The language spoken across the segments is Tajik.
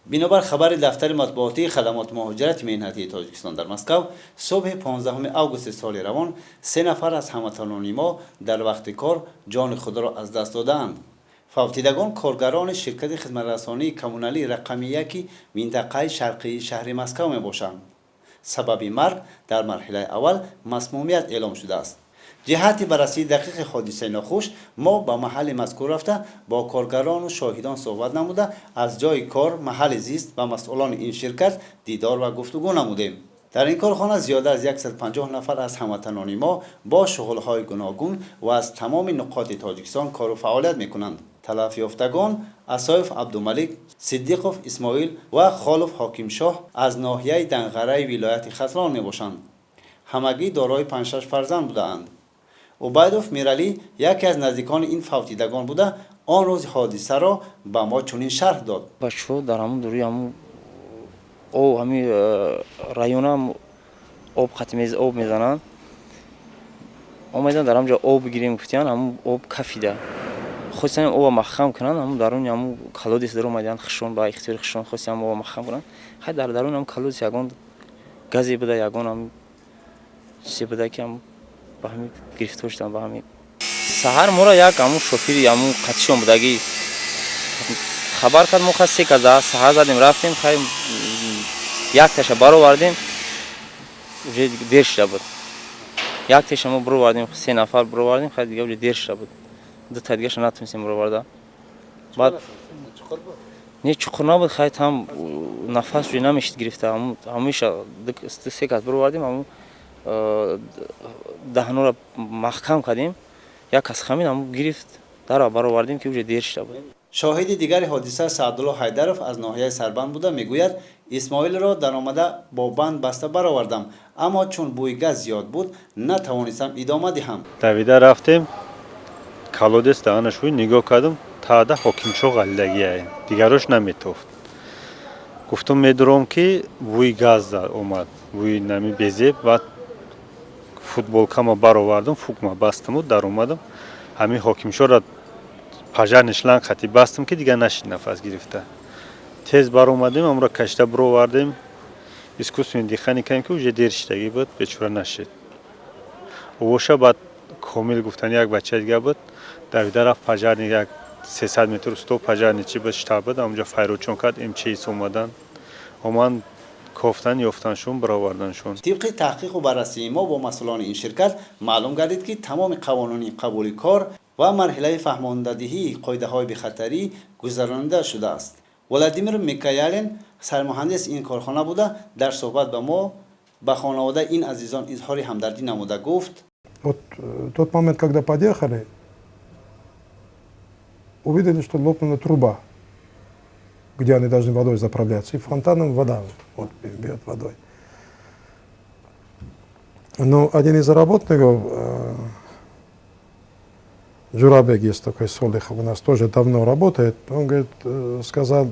Бинобар хабари дафтари матбуотии хадамоти муҳоҷирати меҳнатии Тоҷикистон дар Москав, субҳи 15 августи соли равон се нафар аз ҳамватанони мо дар вақти кор ҷони худро аз даст додаанд. Фавтидагон коргарони ширкати хизматрасонии коммуналии рақами яки минтақаи шарқии шаҳри Москав мебошанд. Сабаби марг дар марҳилаи аввал масмумият эълом шудааст. Ҷиҳати баррасии дақиқи ҳодисаи нохуш мо ба маҳалли мазкур рафта, бо коргарону шоҳидон суҳбат намуда, аз ҷойи кор, маҳалли зист ва масъулони ин ширкат дидор ва гуфтугӯ намудем. Дар ин корхона зиёда аз 150 нафар аз ҳамватанони мо бо шуғлҳои гуногун ва аз тамоми нуқоти Тоҷикистон кору фаъолият мекунанд. Талафёфтагон Асоев Абдумалик, Сиддиқов Исмоил ва Холов Ҳокимшоҳ аз ноҳияи Данғараи вилояти Хатлон мебошанд. Ҳамагӣ дорои панҷшаш фарзанд будаанд. Убайдов Миралӣ яке аз наздикони ин фавтидагон буда, он рӯзи ҳодисаро ба мо чунин шарҳ дод. Бачаҳо дар ҳамун дуруи ҳамун об, ҳами районам об қати об мезананд, омадан дар ҳамҷо об бигирем гуфтиян, ҳамун об кафида, хостан оба маҳкам кунанд. Ҳамун даруни ҳамун колодец дар омадиян, хишон ба ихтиёри хишон хостан оба маҳкам кунанд. Хай, дар даруни ҳамун колодец ягон газе буда, ягон ҳам чизе буда, ки ҳам ба ҳамин гирифтор шудам. Ба ҳамин саҳар моро як ҳамун шофири ҳамун қатишон будагӣ хабар кард. Мо хай се каза саҳар задем, рафтем. Хай, якташа баровардем, уже дер шуда буд. Якташа мо баровардем, се нафар баровардем. Хай, дига уже дер шуда буд, дута дигаша натонистем бароварда. Баъд не, чуқур набуд. Хай, там нафас уже намешид гирифта. Ҳамиша се кас баровардем, ҳамун даҳнора маҳкам кардем, як кас хамид, ҳамун гирифт, дара баровардем, ки уже дер шуда буд. Шоҳиди дигари ҳодиса Саъдулло Ҳайдаров аз ноҳияи Сарбанд буда, мегӯяд: «Исмоилро даромада бо банд баста баровардам, аммо чун бӯи газ зиёд буд, натавонистам идома диҳам.» Давида рафтем, колодец даҳана шӯй нигоҳ кардам, таъда Ҳокимшоҳ ғалидагия, дигарош наметофт. Гуфтум, медуром, ки бӯи газ омад, бӯи нами безеб. Баъд футболкама баровардам, фукма бастаму даромадам. Ҳамин Ҳокимшоҳро пожарный шланг хати бастам, ки дигар нашид нафас гирифта. Тез баромадем, амро кашида бировардем, искусственный дыхание кардем, ки уже дер шидагӣ буд, бечора нашид. Овоша баъд Комил гуфтани як бачаи дига буд, давида рафт, пожарный як 300 метр усто пожарный чи буд, штаб буд, ҳамонҷо файрочон кард. МЧС омадан, оманд, кофтан, ёфтаншон, бароварданшон. Тибқи таҳқиқу баррасии мо бо масъулони ин ширкат маълум гардид, ки тамоми қавонуни қабули кор ва марҳилаи фаҳмондадиҳии қоидаҳои бехатарӣ гузаронида шудааст. Владимир Микаялин сармуҳандис ин корхона буда, дар суҳбат ба мо ба хонаводаи ин азизон изҳори ҳамдардӣ намуда гуфт: Вот тот момент, когда подъехали, увидели, что лопнула труба, где они должны водой заправляться, и фонтаном вода вот, бьет водой. Но один из работников, Джурабек есть такой, Солихов, у нас тоже давно работает, он говорит, сказал: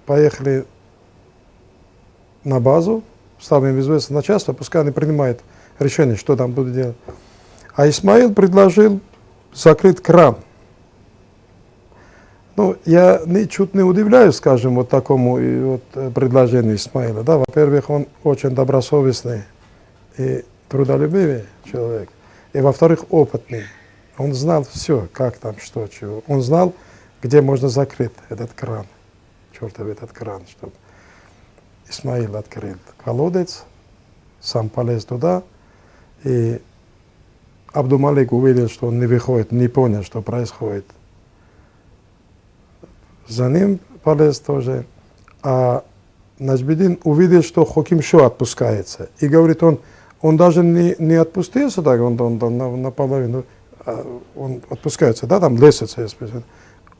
«Поехали на базу, ставим в известность начальство, пускай они принимают решение, что там будут делать». А Исмаил предложил закрыть кран. Ну, я ничуть не удивляюсь, скажем, вот такому и вот предложению Исмаила. Да, во-первых, он очень добросовестный и трудолюбивый человек. И, во-вторых, опытный. Он знал все, как там, что, чего. Он знал, где можно закрыть этот кран, чертов этот кран, чтобы Исмаил открыл колодец, сам полез туда, и Абдумалик увидел, что он не выходит, не понял, что происходит. За ним полез тоже. А Наджбедин увидел, что Хокимшо отпускается. И говорит, он даже не отпустился так, он наполовину, он отпускается, да, там лестница есть.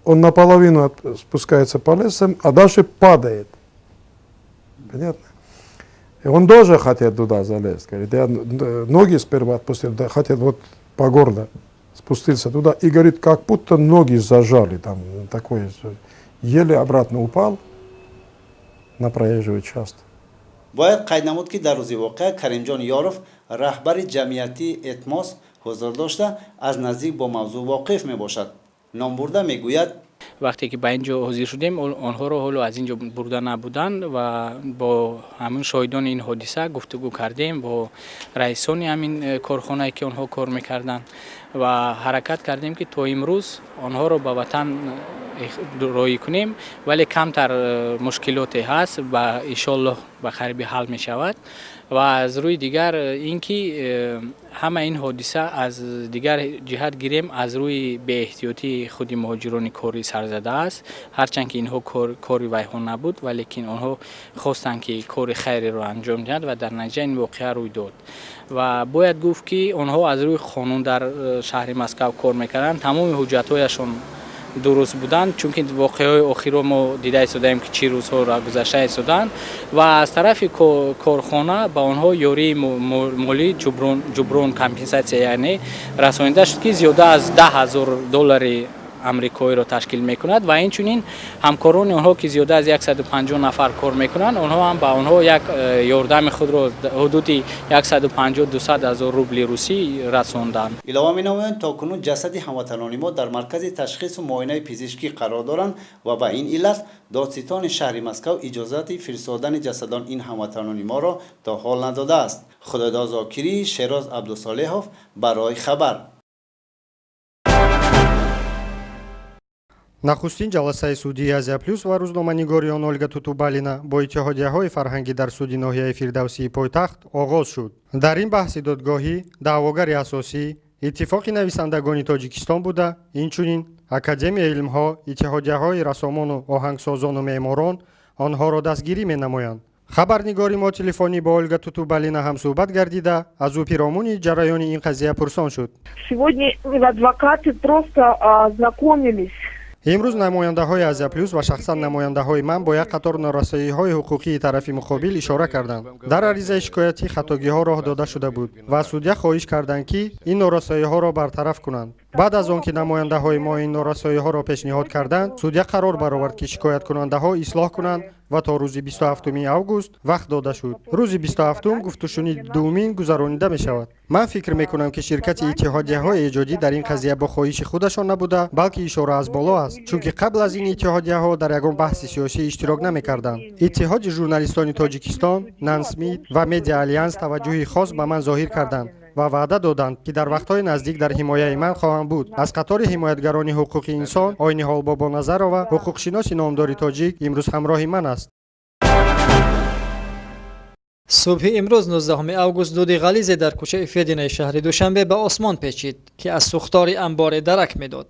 Он наполовину спускается по лестницам, а дальше падает. Понятно? И он тоже хотел туда залезть. Говорит, я ноги сперва отпустил, да, хотел вот по горло спуститься туда. И говорит, как будто ноги зажали там, такое. Еле обратно упал на проезжую часть. Бояд қайд намуд, ки дар рӯзи воқеа Каримҷон Ёров, раҳбари ҷамъиятии Этмос, ҳузур дошта, аз наздик бо мавзӯъ воқиф мебошад. Номбурда мегӯяд: Вақте ки ба ин ҷо ҳозир шудем, онҳоро ҳоло аз ин ҷо бурда набуданд ва бо ҳамин шоҳидони ин ҳодиса гуфтугӯ кардем, бо раисони ҳамин корхонае ки онҳо кор мекарданд ва ҳаракат кардем, ки то имрӯз онҳоро ба ватан роҳӣ кунем, вале камтар мушкилоте ҳаст ва иншоаллоҳ ба қариби ҳал мешавад. Ва аз рӯи дигар ин ки ҳама ин ҳодиса аз дигар ҷиҳат гирем, аз рӯи беэҳтиётии худи муҳоҷирони корӣ сарзада аст. Ҳарчанд ки инҳо кори вайҳо набуд, валекин онҳо хостанд, ки кори хайреро анҷом диҳанд ва дар натиҷа ин воқеа рӯй дод. Ва бояд гуфт, ки онҳо аз рӯи қонун дар шаҳри Москав кор мекарданд, тамоми ҳуҷҷатҳояшон дуруст буданд, чунки воқеаҳои охирро мо дида истодаем, ки чӣ рӯзҳоро гузашта истоданд. Ва аз тарафи корхона ба онҳо ёрии молӣ, ҷуброн, компенсатсия яъне расонида шуд, ки зиёда аз 10 000 доллари амрикоиро ташкил мекунад. Ва инчунин ҳамкорони онҳо, ки зиёда аз 150 нафар кор мекунанд, онҳо ҳам ба онҳо як ёрдами худро ҳудуди 150-200 ҳазор рубли русӣ расонданд. Илова менамоянд, то кунун ҷасади ҳамватанони мо дар маркази ташхису муоинаи пизишкӣ қарор доранд ва ба ин иллат додситони шаҳри Москав иҷозати фиристодани ҷасадон ин ҳамватанони моро то ҳол надодааст. Худодод Зокирӣ, Шероз Абдусолеҳов барои хабар. Нахустин ҷаласаи судии Азия Плюс ва рӯзноманигори он Ольга Тутубалина бо иттиҳодияҳои фарҳангӣ дар суди ноҳияи Фирдавсии пойтахт оғоз шуд. Дар ин баҳси додгоҳӣ даъвогари асосӣ Иттифоқи нависандагони Тоҷикистон буда, инчунин Академияи илмҳо, иттиҳодияҳои рассомону оҳангсозону меъморон онҳоро дастгирӣ менамоянд. Хабарнигори мо телефонӣ бо Ольга Тутубалина ҳамсӯҳбат гардида, аз ӯ пиромуни ҷараёни ин қазия пурсон шуд. Сегодня адвокаты просто ознакомились. Имрӯз намояндаҳои Азия Плюс ва шахсан намояндаҳои ман бо як қатор норасоиҳои ҳуқуқии тарафи муқобил ишора карданд. Дар аризаи шикоятӣ хатогиҳо роҳ дода шуда буд ва судя хоҳиш карданд, ки ин норасоиҳоро бартараф кунанд. Баъд аз он ки намояндаҳои мо ин норасоиҳоро пешниҳод карданд, судя қарор баровард, ки шикояткунандаҳо ислоҳ кунанд ва то рӯзи 27 август вақт дода шуд. Рӯзи 27 гуфтушунид дуюмин гузаронида мешавад. Ман фикр мекунам, ки ширкати иттиҳодияҳои эҷодӣ дар ин қазия бо хоҳиши худашон набуда, балки ишора аз боло аст, чунки қабл аз ин иттиҳодияҳо дар ягон баҳси сиёсӣ иштирок намекарданд. Иттиҳоди журналистони Тоҷикистон, НАНСМИД ва Медиа Алянс таваҷҷӯҳи хос ба ман зоҳир карданд ва ваъда доданд, ки дар вақтҳои наздик дар ҳимояи ман хоҳанд буд. Аз қатори ҳимоятгарони ҳуқуқи инсон Ойниҳол Бобоназарова, ҳуқуқшиноси номдори тоҷик, имрӯз ҳамроҳи ман аст. Субҳи имрӯз, 19 август, дуди ғализе дар кӯчаи Фединаи шаҳри Душанбе ба осмон печид, ки аз сӯхтори амборе дарак медод.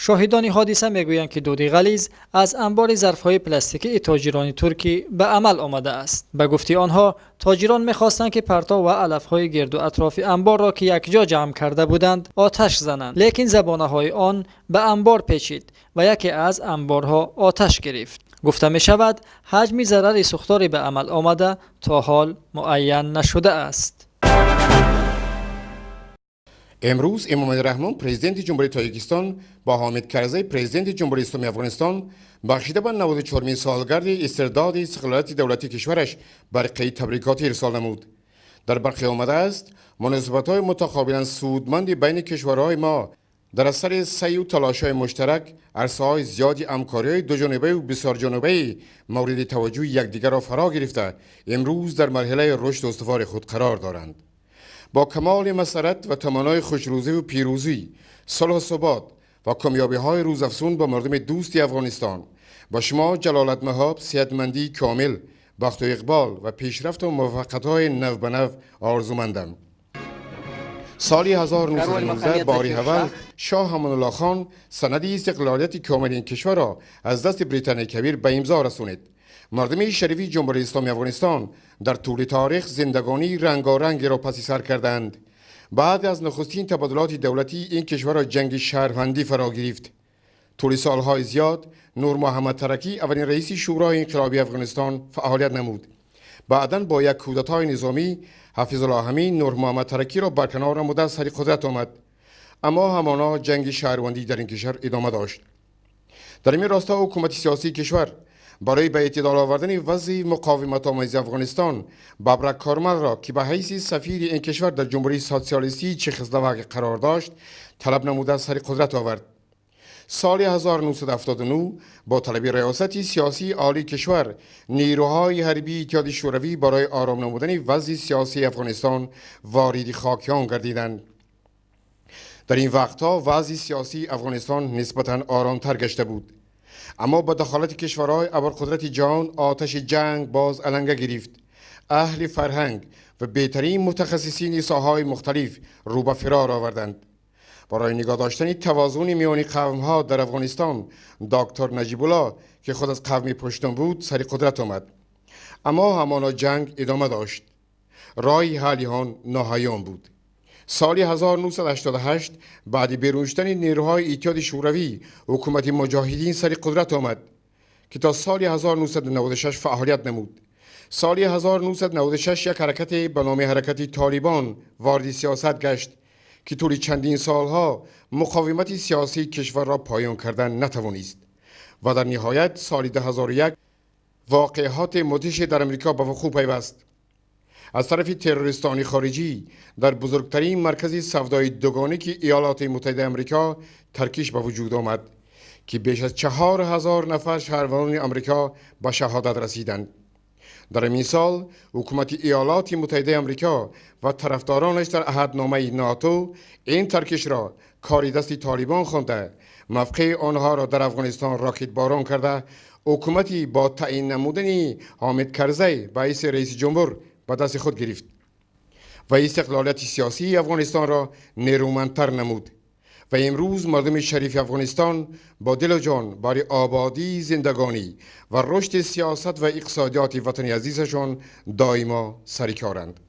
Шоҳидони ҳодиса мегӯянд, ки дуди ғализ аз амбори зарфҳои пластикии тоҷирони туркӣ ба амал омадааст. Ба гуфти онҳо, тоҷирон мехостанд, ки партов ва алафҳои гирду атрофи амборро, ки якҷо ҷамъ карда буданд, оташ зананд, лекин забонаҳои он ба амбор печид ва яке аз амборҳо оташ гирифт. Гуфта мешавад, ҳаҷми зарари сӯхтори ба амал омада то ҳол муайян нашудааст. Имрӯз Эмомалӣ Раҳмон, Президенти Ҷумҳурии Тоҷикистон, бо Ҳомид Карзай, Президенти Ҷумҳурии Исломии Афғонистон, бахшида ба 94-мин солгарди истирдоди истиқлолияти давлатии кишвараш барқияи табрикотӣ ирсол намуд. Дар барқия омадааст: муносибатҳои мутақобилан судманди байни кишварҳои мо дар асари саъю талошҳои муштарак арсаҳои зиёди ҳамкориҳои дуҷонибаю бисёрҷонибаи мавриди таваҷҷӯҳи якдигарро фаро гирифта, имрӯз дар марҳилаи рушду устувори худ қарор доранд. Бо камоли масаррат ва таманнои хушрӯзиву пирӯзӣ, сулҳу субот ва комёбиҳои рӯзафзун ба мардуми дӯсти Афғонистон, ба шумо ҷалолатмаҳоб сиҳатмандии комил, бахту иқбол ва пешрафту муваффақиятҳои навбанав орзумандам. Соли 1919 бори аввал Шоҳ Аманулло хон санади истиқлолияти комили ин кишварро аз дасти Британияи Кабир ба имзо расонид. Мардуми шарифи Ҷумҳурии Исломии Афғонистон дар тӯли таърих зиндагонии рангорангеро паси сар кардаанд. Баъд аз нахустин табодулоти давлатӣ ин кишварро ҷанги шаҳрвандӣ фаро гирифт. Тӯли солҳои зиёд Нурмуҳаммад Таракӣ, аввалин раиси Шӯрои инқилобии Афғонистон, фаъолият намуд. Баъдан бо як кудатои низомӣ Ҳафизулло Ҳамин Нурмуҳаммад Таракиро барканор намуда сари қудрат омад, аммо ҳамоно ҷанги шаҳрвандӣ дар ин кишвар идома дошт. Дар ин росто ҳукумати сиёсии кишвар барои ба эътидол овардани вазъи муқовиматомези Афғонистон Бабрак Кормалро, ки ба ҳайси сафири ин кишвар дар Ҷумҳурии Социалистии Чехословакия қарор дошт, талаб намуда сари қудрат овард. سال 1979 با طلب ریاست سیاسی عالی کشور نیروهای حربی اتحاد شوروی برای آرام نمودن وضع سیاسی افغانستان وارد خاک آن گردیدند. در این وقتها وضع سیاسی افغانستان نسبتاً آرامتر گشته بود، اما با دخالت کشورهای ابرقدرت جهان آتش جنگ باز علنگه گرفت. اهل فرهنگ و بهترین متخصصین ساحه‌های مختلف رو به فرار آوردند. برای نگاه داشتن توازن میان قوم‌ها در افغانستان دکتر نجیب الله که خود از قوم پشتون بود سر قدرت آمد، اما همانا جنگ ادامه داشت. راه حل آن ناهیان بود. سال 1988 بعد بیرون شدن نیروهای اتحاد شوروی حکومت مجاهدین سر قدرت آمد که تا سال 1996 فعالیت نمود. سال 1996 یک حرکت به نام حرکت طالبان وارد سیاست گشت که طول چندین سالها مقاومت سیاسی کشور را پایان کردن نتوانست و در نهایت سال 2001 واقعات مدهش در امریکا به وقوع پیوست. از طرف تروریستان خارجی در بزرگترین مرکز سودای دوگانه که ایالات متحده امریکا ترکیش به وجود آمد که بیش از 4000 نفر شهروندان امریکا به شهادت رسیدند. در این سال حکومت ایالات متحده امریکا و طرفدارانش در عهدنامه ناتو این ترکش را کاری دست طالبان خوانده، موقع آنها را در افغانستان راکت باران کرده، حکومتی با تعیین نمودن حامد کرزی به حیث رئیس جمهور به دست خود گرفت و استقلالیت سیاسی افغانستان را نیرومندتر نمود و امروز مردم شریف افغانستان با دل و جان برای آبادی زندگانی و رشد سیاست و اقتصادیات وطن عزیزشان دائما سرکارند.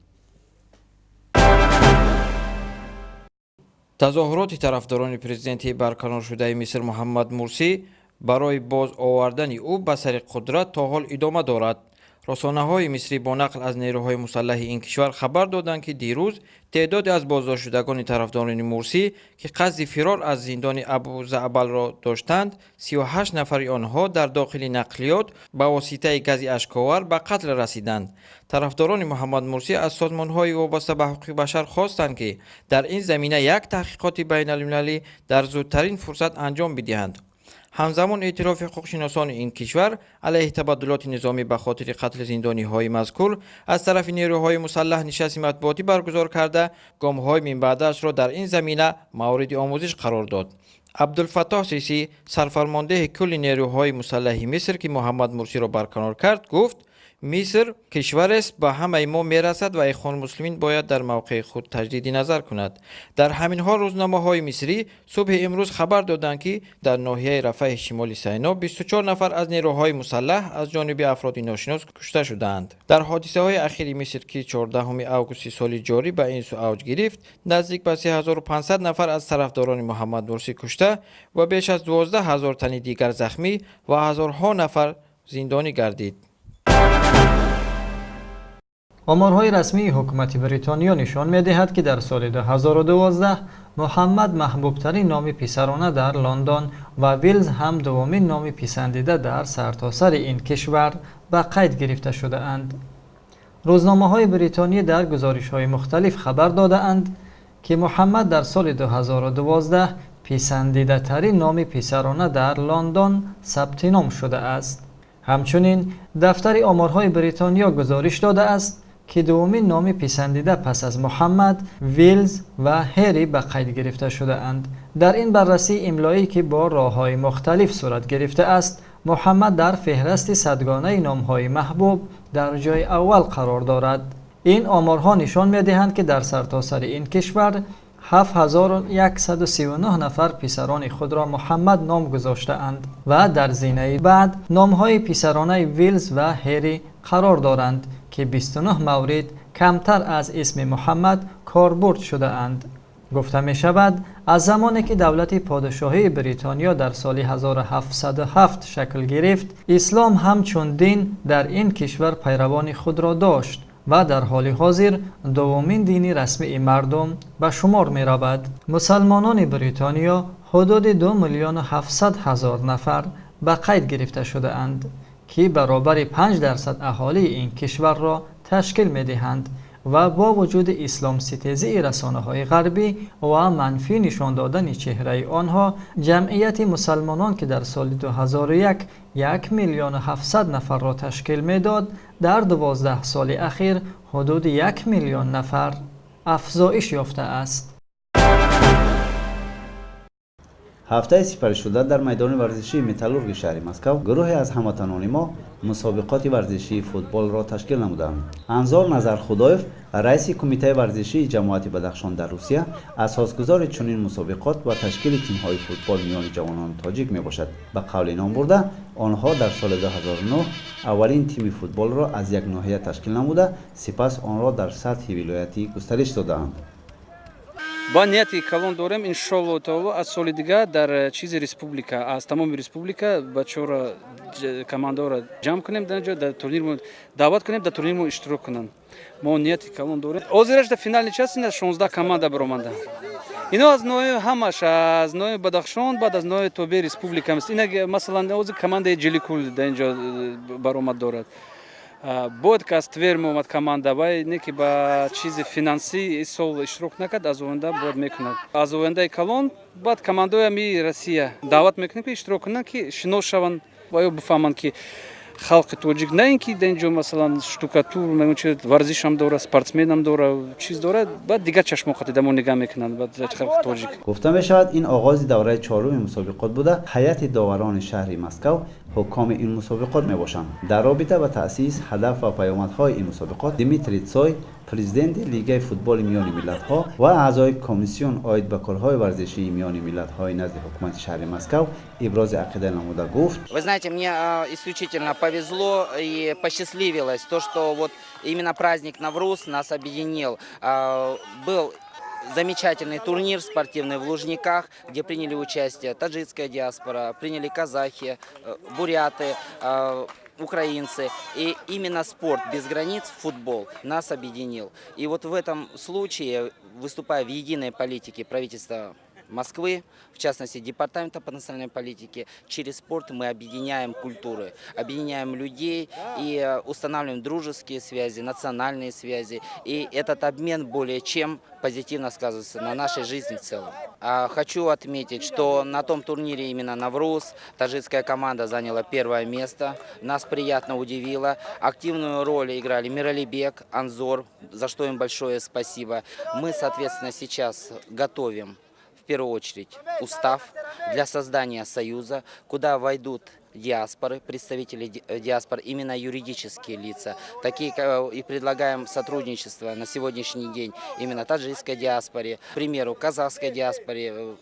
تظاهرات طرفداران پرزیدنت برکنار شده مصر محمد مرسی برای باز آوردن او به سر قدرت تا حال ادامه دارد. رسانه‌های مصری با نقل از نیروهای مسلح این کشور خبر دادند که دیروز تعدادی از بازداشت شدگان طرفداران مرسی که قصد فرار از زندان ابو زعبل را داشتند، 38 نفر آنها در داخل نقلیات با واسطه گاز اشک‌آور به قتل رسیدند. طرفداران محمد مرسی از سازمان‌های وابسته به حقوق بشر خواستند که در این زمینه یک تحقیقات بین‌المللی در زودترین فرصت انجام بدهند. همزمان اعتراف حقوقشناسان این کشور علیه تبادلات نظامی به خاطر قتل زندانی‌های مذکور از طرف نیروهای مسلح نشست مطبوعاتی برگزار کرده، گام‌های منبعدش را در این زمینه مورد آموزش قرار داد. عبدالفتاح سیسی، سرفرمانده کل نیروهای مسلح مصر که محمد مرسی را برکنار کرد، گفت مصر کشور است به همه ما میرسد و اخوان مسلمین باید در موقع خود تجدید نظر کند. در همین حال روزنامه های مصری صبح امروز خبر دادند که در ناحیه رفح شمال سینا 24 نفر از نیروهای مسلح از جانب افراد ناشناس کشته شدند. در حادثه های اخیر مصر که 14 آگوست سال جاری به این سو اوج گرفت، نزدیک به 3500 نفر از طرفداران محمد مرسی کشته و بیش از 12000 تن دیگر زخمی و هزارها نفر زندانی گردید. آمارهای رسمی حکومت بریتانیا نشان می‌دهد که در سال 2012 محمد محبوبترین نام پسرانه در لندن و ویلز هم دومین نام پسندیده در سرتاسر این کشور به قید گرفته شده اند. روزنامه‌های بریتانیا در گزارش‌های مختلف خبر داده اند که محمد در سال 2012 پسندیده ترین نام پسرانه در لندن ثبت نام شده است. همچنین دفتر آمارهای بریتانیا گزارش داده است که دومین نام پسندیده پس از محمد، ویلز و هری به قید گرفته شده اند. در این بررسی املایی که با راه‌های مختلف صورت گرفته است، محمد در فهرست صدگانه نام‌های محبوب در جای اول قرار دارد. این آمارها نشان می‌دهند که در سرتاسر این کشور 7139 نفر پسران خود را محمد نام گذاشته اند و در زینه بعد نام‌های پسرانه ویلز و هری قرار دارند که 29 مورد کمتر از اسم محمد کاربرد شده اند. گفته می شود از زمانی که دولت پادشاهی بریتانیا در سال 1707 شکل گرفت، اسلام همچون دین در این کشور پیروان خود را داشت و در حال حاضر دومین دین رسمی مردم به شمار می رود. مسلمانان بریتانیا حدود 2,700,000 نفر به قید گرفته شده اند که برابر 5% اهالی این کشور را تشکیل می دهند. ва бо вуҷуди исломситезии расонаҳои ғарбӣ ва манфӣ нишон додани чеҳраи онҳо, ҷамъияти мусалмонон, ки дар соли 2001 1 миллиону 700 нафарро ташкил медод, дар 12 соли ахир ҳудуди 1 миллион нафар афзоиш ёфтааст. Ҳафтаи сипаришуда дар майдони варзишии Металлурги шаҳри Москав гурӯҳе аз ҳамватанони мо мусобиқоти варзишии футболро ташкил намуданд. Анзор Назархудоев, раиси кумитаи варзишии ҷамоати Бадахшон дар Русия, асосгузори чунин мусобиқот ва ташкили тимҳои футбол миёни ҷавонони тоҷик мебошад. Ба қавли номбурда, онҳо дар соли 2009 аввалин тими футболро аз як ноҳия ташкил намуда, сипас онро дар сатҳи вилоятӣ густариш додаанд. Ба нияти калон дорем, иншолло таоло, аз соли дигар дар чизи республика, аз тамоми республика бачаҳоро, командаҳоро ҷамъ кунем, дар ҷо дар турнир даъват кунем, дар турнир мо иштирок кунанд. Мо нияти калон дорем. Ҳозираш дар финални част ина 16 команда баромаданд. Ино аз ноҳияи ҳамаш, аз ноҳияи Бадахшон, баъд аз ноҳияи тобеи республика. Ина масалан ҳозир командаи Ҷиликул дар инҷо баромад дорад. Бояд ки аз Твер меомад команда, вай не ки ба чизи финансӣ ин сол иштирок накард, аз оянда бояд мекунад. Аз ояндаи калон баъд командаҳои ҳами Россия даъват мекунем, ки иштирок кунанд, ки шинос шаванд ва ё бифаҳманд, ки халқи тоҷик на ин ки дар инҷо масалан штукатур, варзишам дора, спортсменам дора, чиз дора, баъд дигар чашмо қатида мо нигаҳ мекунанд баъд халқи тоҷик. Гуфта мешавад, ин оғози давраи чоруми мусобиқот буда, ҳайати доварони шаҳри Москав ҳукоми ин мусобиқот мебошанд. Дар робита ба таъсис, ҳадаф ва паёмадҳои ин мусобиқот Дмитрий Цой, президенти Лигаи футболи миёни миллатҳо ва аъзои комиссион оид ба корҳои варзишии миёни миллатҳои назди ҳукумати шаҳри Москав ибрози ақида намуда гуфт: Вы знаете, мне исключительно повезло и посчастливилось то, что вот именно праздник Навруз нас объединил. Был замечательный турнир спортивный в Лужниках, где приняли участие таджикская диаспора, приняли казахи, буряты, украинцы. И именно спорт без границ, футбол, нас объединил. И вот в этом случае, выступая в единой политике правительства Москвы, в частности Департамента по национальной политике, через спорт мы объединяем культуры, объединяем людей и устанавливаем дружеские связи, национальные связи. И этот обмен более чем позитивно сказывается на нашей жизни в целом. Хочу отметить, что на том турнире именно Навруз таджикская команда заняла первое место. Нас приятно удивило. Активную роль играли Миралибек, Анзор, за что им большое спасибо. Мы, соответственно, сейчас готовим в первую очередь устав для создания союза, куда войдут диаспоры, представители диаспор, именно юридические лица. Такие и предлагаем сотрудничество на сегодняшний день именно таджикской диаспоре, к примеру, казахской диаспоре,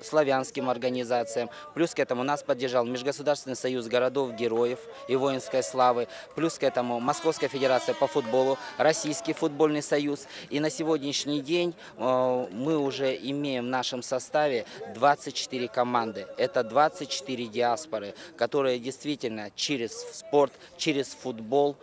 славянским организациям. Плюс к этому нас поддержал Межгосударственный союз городов-героев и воинской славы. Плюс к этому Московская федерация по футболу, Российский футбольный союз. И на сегодняшний день мы уже имеем в нашем составе 24 команды. Это 24 диаспоры, которые действительно через спорт, через футбол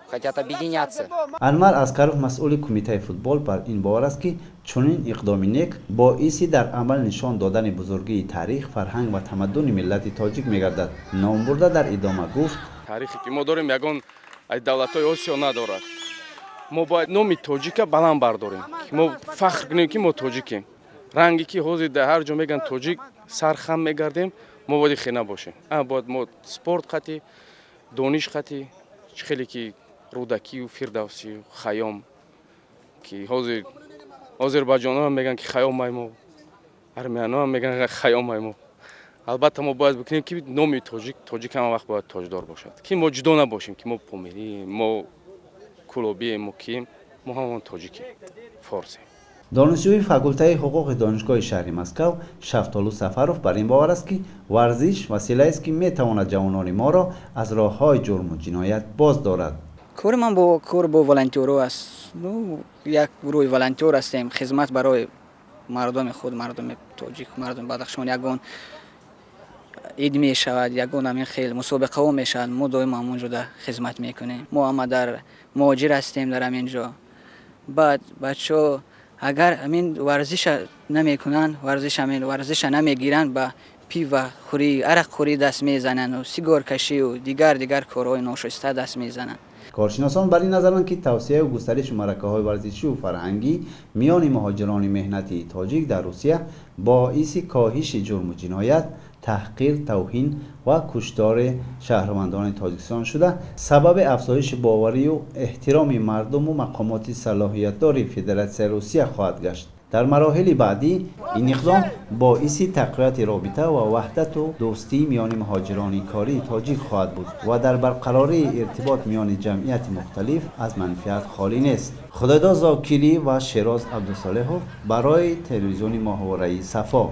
хотят объединяться. Анвар Аскаров, масъули кумитаи футбол, бар ин бовар аст, ки чунин иқдоми нек боиси дар амал нишон додани бузургии таърих, фарҳанг ва тамаддуни миллати тоҷик мегардад. Номбурда дар идома гуфт: Таърихе ки мо дорем, ягон аз давлатҳои Осиё надорад. Мо бояд номи тоҷика баланд бардорем, ки мо фахр кунем, ки мо тоҷикем. Ранге ки ҳозир дар ҳар ҷо мегӯянд тоҷик, сар хам мегардем, мо бояд хе набошем. Бояд мо спорт қатӣ, дониш қатӣ, чӣ хеле ки Рӯдакию Фирдавсию Хайём, ки ҳозир озарбайҷонҳоам мегӯянд, ки Хайём ай мо, армяноам мегӯянд, Хайём ай мо. Албатта, мо бояд бикунем, ки номи тоҷик, тоҷик ҳама вақт бояд тоҷдор бошад, ки мо ҷудо набошем, ки мо помирием, мо кулобием, мо кием, мо ҳамон тоҷикем, форсем. Донишҷӯи факултаи ҳуқуқи донишгоҳи шаҳри Москав Шафтолу Сафаров бар ин бовар аст, ки варзиш василаест, ки метавонад ҷавонони моро аз роҳҳои ҷурму ҷиноят боз дорад. Кори ман бо кор бо волонтёрҳо аст. Як гурӯҳи волонтёр ҳастем, хизмат барои мардуми худ, мардуми тоҷик, мардуми Бадахшон. Ягон ид мешавад, ягон ҳамин хел мусобиқаҳо мешавад, мо доимо ҳамон ҷода хизмат мекунем. Мо ҳама дар муҳоҷир ҳастем дар ҳамин ҷо. Баъд бачаҳо агар ҳамин варзиша намекунанд, варзиша намегиранд, ба Пивохӯрӣ, арақхӯрӣ даст мезананд, сигоркашӣ дигар корҳои ношоиста даст мезананд. Коршиносон бар ин назаранд, ки тавсеаю густариши маъракаҳои варзишию фарҳангӣ миёни муҳоҷирони меҳнатии тоҷик дар Русия боиси коҳиши ҷурму ҷиноят, таҳқир, тавҳин ва куштори шаҳрвандони Тоҷикистон шуда, сабаби афзоиши боварию эҳтироми мардуму мақомоти салоҳиятдори Федератсияи Русия хоҳад гашт. Дар мароҳили баъдӣ ин иқдом боиси тақвияти робита ва ваҳдату дӯстӣ миёни муҳоҷирони кории тоҷик хоҳад буд ва дар барқарории иртибот миёни ҷамъияти мухталиф аз манфиат холӣ нест. Худойдод Зокирӣ ва Шероз Абдусолеҳов барои телевизиони моҳвораи Сафо.